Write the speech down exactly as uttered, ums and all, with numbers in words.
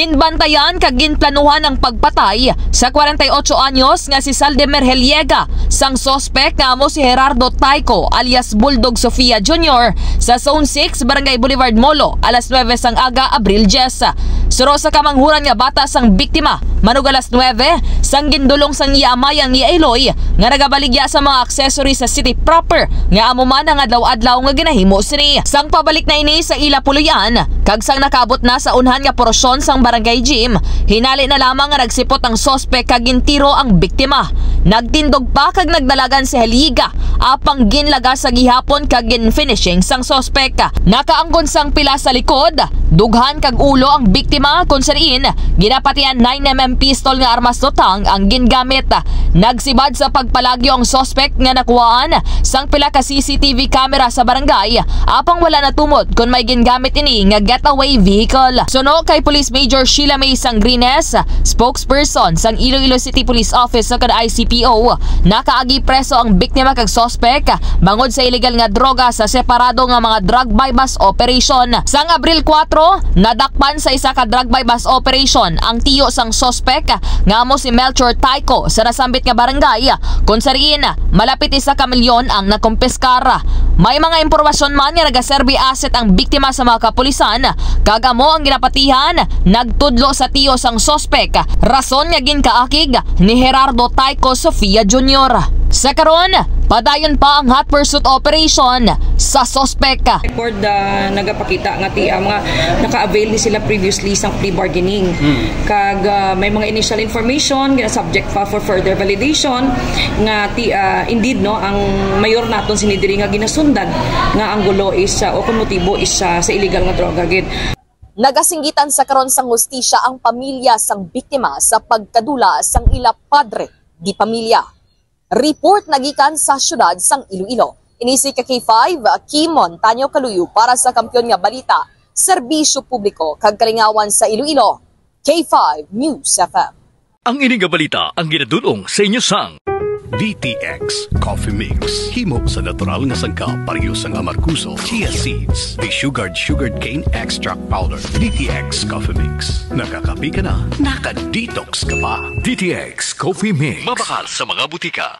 Ginbantayan kag ginplanuhan ang pagpatay sa kwarenta y otso anyos nga si Saldemer Heliega sang suspek nga amo si Gerardo Taico alias Bulldog Sofia Junior sa Zone six, Barangay Boulevard, Molo, alas nuebe sang aga, Abril diyes. Suno sa kamanghuran nga bata sang biktima, manug alas nuebe, sang gindulong sang iya amay ang iya iloy nga nagabaligya sa mga accessory sa city proper nga amo man ang adlaw-adlaw nga ginahimo sini. Sang pabalik na ini sa ila puloy-an, kag sang nakaabot na sa unhan nga porosyon sang barangay gym, hinali na lamang nga nagsipot ang suspek kag gintiro ang biktima. Nagtindog pa kag nagdalagan si Heliega, apang ginlagas sa gihapon kag gin-finishing sang suspek. Nakaangkon sang pila sa likod, dughan kag ulo ang biktima, kung sa diin ginapatihan nine M M pistol nga armas lutang ang gingamit. Nagsibad sa pagpalagyo ang suspek nga nakuhaan sang pila ka C C T V camera sa barangay, apang wala natumod kon may gingamit ini nga getaway vehicle. Suno kay Police Major Sheila May Sangrines, spokesperson sang Iloilo City Police Office o kada I C P O, nakaagi preso ang biktima kag suspek bangod sa illegal nga droga sa separado nga mga drug buy-bust operation. Sang Abril kuwatro, nadakpan sa isa ka drug buy-bust operation ang tiyo sang suspek nga amo si Melchor Taico sa nasambit nga barangay, kung sa diin malapit isa ka milyon ang nakumpiskar. May mga impormasyon man nga nagaserbi asset ang biktima sa mga kapulisan, kag amo ang ginapatihan, nagtudlo sa tiyo sang suspek, rason nga ginkaakig ni Gerardo Taico Sofia Junior. Sa karon, padayon pa ang hot pursuit operation sa suspek. Record, ah, nagapakita nga ti, ah, mga naka-avail ni sila previously sang plea bargaining. Kag, ah, may mga initial information, gina-subject pa for further validation nga ti, ah, indeed, no, ang mayor naton sini diri nga ginasundan nga ang gulo is, ah, o kung motibo is, ah, sa illegal nga droga gid. Nagasinggitan sa karon sang hustisya ang pamilya sang biktima sa pagkadula sang ila padre de pamilya. Report nagikan sa siyudad sang Iloilo. Ini si ka K five, Kimon Tanyo Kaluyo para sa Kampiyon nga Balita, Serbisyo Publiko kag Kalingawan sa Iloilo, K five News F M. Ang ini nga balita ang ginadul-ong sa inyo sang D T X Coffee Mix. Himo sa natural nga sangkap, pareho sang amargoso, chia seeds, desugared sugarcane extract powder. D T X Coffee Mix. Nakakape ka na, naka-detox ka pa. D T X Coffee Mix. Mabakal sa mga butika.